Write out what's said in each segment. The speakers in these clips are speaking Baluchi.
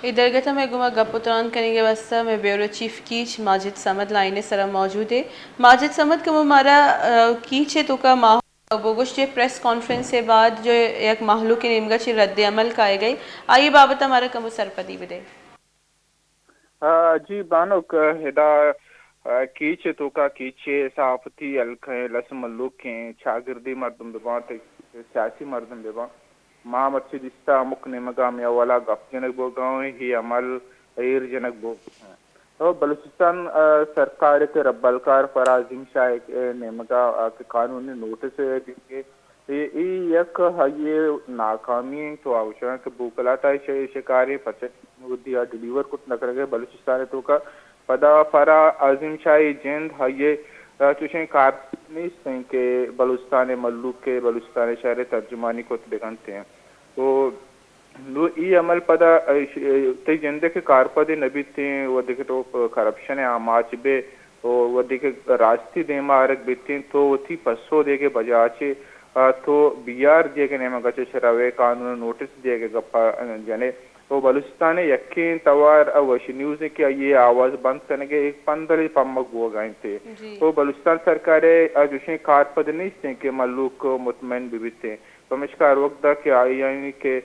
اے درگت ءَ مئے گوما گپ ءُ تران کنگ ءِ واستہ مئے bureau chief catch Majid Samad لائن ءِ سرا موجود اِنت۔ ماجد صمد، کمو مارا، آ، کیچ ءِ توکا ماحول بگوش، چہ پریس کانفرنس ءَ بعد جو یک مہلوک ءِ نیمگا چہ رد عمل کائیگ ءَ، آئی ءِ بابت ءَ مارا کمو سرپدی بدئے۔ آ، جی بانک، ادا، آ، کیچ ءِ توکا کیچ ءِ صحافتی حلقہ ایں، لس مہلوک ایں، چاگردی مردم بہ باں، تہ سیاسی مردم بہ باں، ما مرچی دیستہ ہمک نیمگا ہمے حوالہ گپ جنگ بوگا ایں، اے عمل ایر جنگ بوگا ایں۔ تو بلوچستان، آ، سرکار ءِ کہ ربالکار فرا عظیم شاہ ءِ نیمگا، آ، کہ قانونی نوٹس ءَ دیگ ءَ، اے، اے یک آئی ءِ ناکامی ایں۔ تو آ گوشگ ءَ کہ بوکلات ءَ شہ-، شکار ایں، پرچہ وتی آ ڈیلیور کت نہ کنگ ءَ بلوچستان ءِ توکا۔ پدا فرا عظیم شاہ ءِ جند آئی ءِ، آ، چوشیں کار نیست ایں کہ بلوچستان ءِ مہلوک ءِ، بلوچستان ءِ شہر ءِ ترجمانی کت بہ کنت ایں۔ تو نوں اے عمل پدا، آ، ش-، تئی جند ءِ کہ کارپدے نہ بیت ایں، وھدے کہ تو کرپشن ءِ آماچ بئے، ءُ وھدے کہ راستی دیما آرگ بیت ایں، تو وتی پسو دیگ ءِ بجا چہ، آ، تو بی آر دیگ ءِ نیمگا چہ روئے، قانون ءِ نوٹس دیگ ءِ گپا جنئے۔ ءُ بلوچستان ءِ یکیں توار ءَ وش نیوز ایں کہ آئی ءِ آواز بند کنگ ءِ یک پندلے پمگ بوگا اِنت۔ جی۔ ءُ بلوچستان سرکار ءِ آ چوشیں کارپد نیست ایں کہ مہلوک مطمئن بہ بیت ایں۔ پمیشکا ہر وقت ءَ کہ آئی ءَ کہ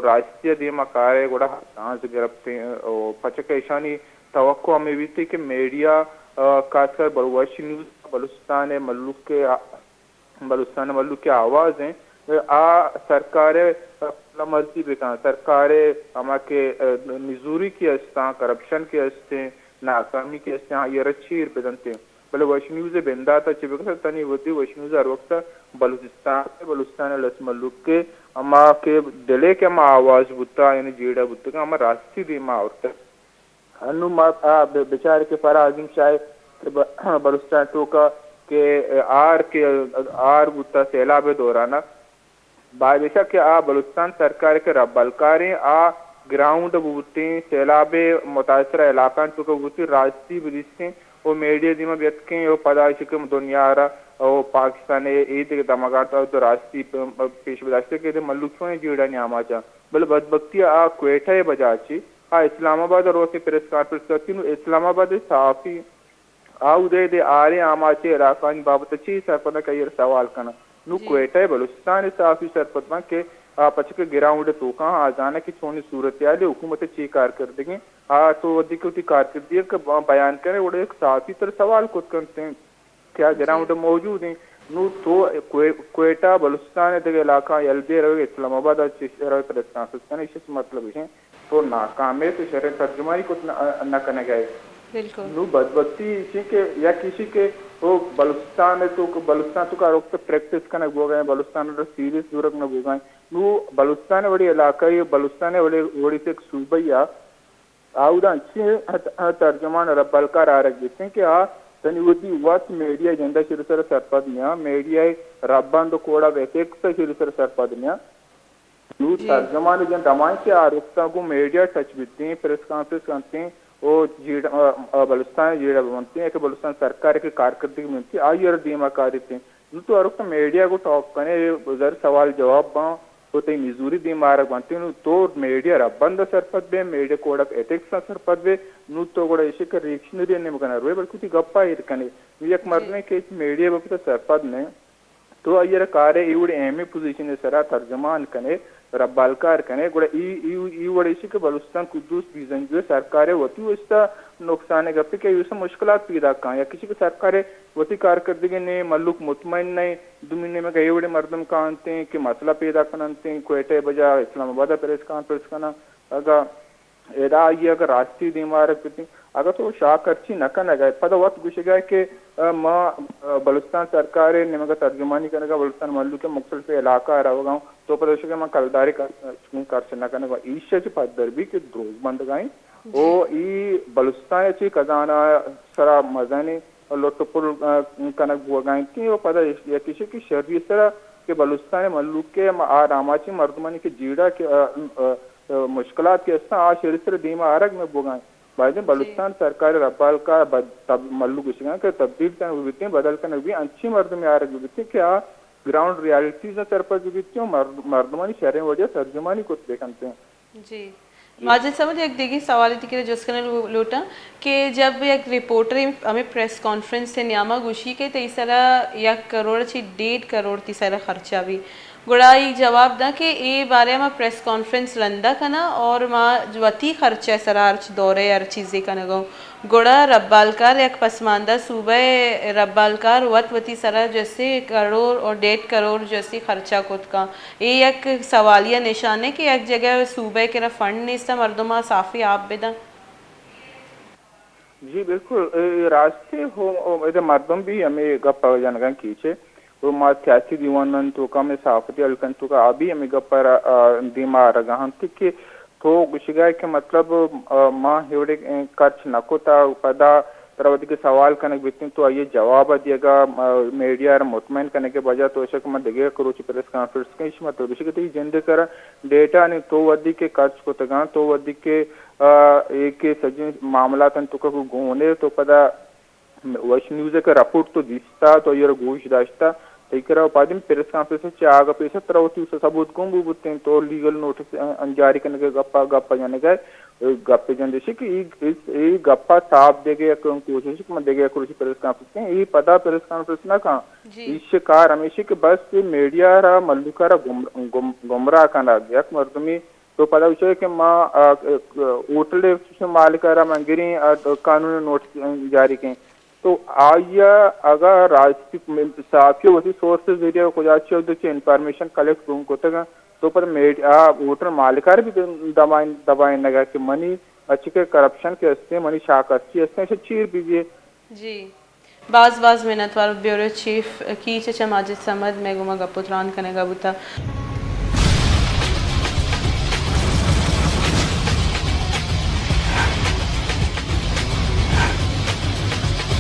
راستی ءِ دیما کار ءَ گڑا چانس گرپت ایں، ءُ پرچا کہ ایشانی توقع ہمے بیت کہ میڈیا، آ، خاص کر بلوچ نیوز بلوچستان ءِ مہلوک ءِ آ-، بلوچستان ءِ مہلوک ءِ آواز ایں، آ سرکار ءِ پلمرزی بہ کن، سرکار ءِ ہما کہ، آ، نزوری کہ است ایں، کرپشن کہ است ایں، ناکامی کہ است ایں، آئی ءَ را چیر بہ دنت ایں۔ بلے وش نیوز ءِ بندات ءَ چہ بہ کن، تنی وتی وش نیوز ءَ ہر وقت ءَ بلوچستان ءِ، بلوچستان ءِ لس مہلوک ءِ ہما کہ دل ءِ کہ ہما آواز بوتا، یعنی جیڑہ بوتگ، ہما راستی دیما آورتگ۔ انوں ما آ ب-، بچار کہ فرا عظیم شاہ کہ ب-، بلوچستان توکا کہ آر کہ آر بوتا سیلاب ءِ دوران ءَ، باید ایش کہ آ بلوچستان سرکار کہ ربالکار ایں، آ گراؤنڈ بوتیں، سیلاب ءِ متاثرہ علاقہاں توکا بوتیں، راستی بدیستیں ءُ میڈیا دیما بیتکیں ءُ پدا ایش کہ دنیا ءَ را ءُ پاکستان ءِ اے دگہ دمگاں تو راستی پ-، پیش بداشتہ کہ مہلوک چونیں جیڑہانی آماچ اَں۔ بلے بدبختی ءَ آ کوئٹہ ءِ بجا چہ آ اسلام آباد ءَ روت ءُ پریس کانفرنس کرت، نوں اسلام آباد ءِ صحافی آ اود ءِ دے آریں آماچیں علاقہانی بابت ءَ چے سرپد اَں کہ آئی ءَ را سوال کناں۔ نوں جی۔ کوئٹہ ءِ بلوچستان ءِ صحافی سرپد باں کہ آ پرچا کہ گراؤنڈ ءِ توکا اَں، آ زاناں کہ چونیں صورتحالے، حکومت ءِ چے کارکردگی ایں۔ آ تو وھدے کہ وتی کارکردگی ءَ بہ-، بیان کنئے، گڑا یک صحافی ترا سوال کت کنت ایں کہ آ جی۔ گراؤنڈ ءَ موجود ایں۔ نوں تو کوئ-، کوئٹہ، بلوچستان ءِ دگہ علاقہاں یل دے روئے، اسلام آباد ءَ چہ روئے پریس کانفرنس کنئے، ایشی ءِ مطلب ایش ایں تو ناکام ئے، تو شریں ترجمانی کت نہ، نہ کنگ ءَ ئے۔ بالکل۔ نوں بدبختی ایشی کہ، یک ایشی کہ او بلوچستان ءِ توکا، بلوچستان توکا ہر وقت پریکٹس کنگ بوگ ءَ ایں، بلوچستان ءَ را سیریس زورگ نہ بوگ ءَ ایں۔ نوں بلوچستان ءِ وڑیں علاقہ ءَ، بلوچستان ءِ وڑیں، وڑیں یک صوبہ ءَ آ اودا انچیں ترجمان ربالکار آرگ بیتیں کہ آ تنی وتی وت میڈیا جندا شری سر سرپد نیاں، میڈیا ربند و کوڈ آف ایتھکس شری سر سرپد نیاں۔ نوں جی۔ ترجمان جند ہمائیں کہ آ رکتاں گوں میڈیا ٹچ بیتیں، پریس کانفرنس کنتیں، او جیڑ-، آ، آ، بلوچستان جیڑہ بنتیں، یا کہ بلوچستان سرکار کہ کارکردگی بنتیں، آئی ءَ را دیما کاریتیں۔ نوں تو ہر وقت میڈیا گوں ٹاک کنے، زر سوال جواب باں، تو تئی نزوری دیم آرگ بنت، نوں تو میڈیا ربند ءَ سرپد بے، میڈیا کوڈ آف ایتھکس ءَ سرپد بے، نوں تو گڑا ایشی کہ ریکشنری ءِ نیمگ ءَ نہ روئے، بلکہ وتی گپ ءَ ایر کنے۔ نوں یک جی۔ مردمے کہ میڈیا بابت ءَ سرپد نہ، تو آئی ءَ را کارے اے وڑیں اہمیں پوزیشن ءِ سرا ترجمان کنے، ربالکار کنے، گڑا ای، ای، ای وڑ ایشی کہ بلوچستان قدوس بیزنجو ءِ سرکار ءِ وتی واسطہ نقصان ءِ گپے کہ ایشی مشکلات پیدا کاں، یا کسی کہ سرکار ءِ وتی کارکردگی نے، ملوک مطمئن نہ، دومی نیمگ ءَ اے وڑیں مردم کاینت ایں کہ مسئلہ پیدا کننت ایں، کوئٹہ ءِ بجا اسلام آباد ءَ پریس کانفرنس کناں۔ اگاں ادا آئی اگاں راستی دیما آرگ بیتیں، اگاں تو شاک ہرچی نہ کنگ ءَ ئے، پدا وت گوشگ ءَ ئے کہ، آ، ما، آ، بلوچستان سرکار ءِ نیمگ ءَ ترجمانی کنگ ءَ، بلوچستان ملوک ءِ مختلف علاقہ ءَ روگ ءَ اوں، تو پدا گوشگ ءَ ئے من کلدارے خرچ، خرچ نہ کنگ ءَ اوں۔ ایش ءَ چہ پدر بی کہ دروگ بندگ ءَ ایں۔ جی۔ او ای بلوچستان ءِ چہ خزانہ ءِ سرا مزنیں لٹ ءُ پل، آ، کنگ بوگ ءَ اِنت و پدا یک ایش کہ شری ءِ سرا کہ بلوچستان ءِ مھلوک ءِ ما آ آماچیں مردمانی کہ جیڑہ کہ، آ، آ، آ، مشکلات کہ استاں، آ شری ءِ سرا دیما آرگ نہ بوگ ءَ اِنت۔ بایدیں جی۔ بلوچستان سرکار ءِ ربالکار بد-، تب-، مھلوک گوشگ ءَ اَنت کہ تبدیل کنگ بہ بیتیں، بدل کنگ بہ بیتیں، انچیں مردمے آرگ بہ بیتیں کہ آ گراؤنڈ ریالٹیز ءَ سرپد بہ بیتیں و مرد-، مردمانی شریں وڑے ءَ ترجمانی کت بہ کنتیں۔ جی۔ ماجد صمد، یک دگہ سوالے تئی کرا جست کنگ لو-، لوٹاں کہ جب یک رپورٹرے ہمے پریس کانفرنس ءِ نیاما گوشی کہ تئی سرا یک کروڑ چی ڈیڑھ کروڑ تئی سرا خرچہ بی، گڑا اے جواب داں کہ اے بارے ما پریس کانفرنس رندا کناں اور ما وتی خرچہ سرا ہرچ دورے ہر چیزے کنگا اوں۔ گڑا ربالکار یک پسماندہ صوبہ ءِ ربالکار وت وتی سرا جسے کروڑ اور ڈیڑھ کروڑ جسے خرچہ کت کن۔ اے یک سوالیہ نشانے کہ یک جگہ صوبہ ءِ کرا فنڈ نیست، مردم ءَ صافی آپ بدن۔ جی بالکل، اے راستے ہو، ہو، ادا مردم بھی ہمیں گپ جنگاں کیچے۔ وہ ما سیاسی دیوان تو کا میں صحافتی حلقن تو کا ابھی ہمیں گپ پر، آ، دیما رگا ہم کہ تو گشگا کہ مطلب، آ، ما ہیوڑے، اے، خرچ نہ کوتا، پدا ترا وتی کہ سوال کنگ بیتیں تو آئی جواب دیگا، آ، میڈیا را مطمئن کنگ کے بجا تو شک من دگہ کروچی پریس کانفرنس کن، اش مطلب اش کہ تئی جند کرا ڈیٹا نے تو ودی کے خرچ کتگاں، تو ودی کے، آ، اے کہ سجیں معاملات انت تو کہ گونے تو پدا وش نیوز ءِ کہ رپورٹ تو دیستا، تو آئی ءَ را گوش داشتا، تئی کرا پادم پریس کانفرنس چہ آگا پیش ترا وتی ثبوت گون بو بوتیں، تو لیگل نوٹس، ا، جاری کنگ ءِ گپا، گپا جنگ ءَ، گپ جن دیشی کہ ای، ای، ای گپا صاف دگہ یک کوشش کہ من دگہ یک روچی پریس کانفرنس کن، ای پدا پریس کانفرنس نہ کن۔ جی۔ ایش کار ہمیشی کہ بس میڈیا را ملوکا را گم-، گم-، گمراہ کنگ، یک مردمی تو پدا گوشے کہ ما، آ، آ، ہوٹل ءِ مالک ءَ را من گریں، آ، قانون نوٹس جاری کیں۔ تو آئی ءَ اگاں راستی صحافی وتی سورس ذریعہ کجا چہ دو چہ انفارمیشن کلیکٹ گون کتگ، تو پدا میڈ-، آ، ہوٹل مالک ءَ را بھی دبائیں، دبائیں نگا کہ منی اچکے کرپشن کہ ہستیں، منی شاک ہستی ہستیں، اسے چیر بیجے۔ جی۔ باز باز منتوار، بیورو چیف کیچ چہ ماجد صمد مئے گوما گپ و تران کنگا بوتا۔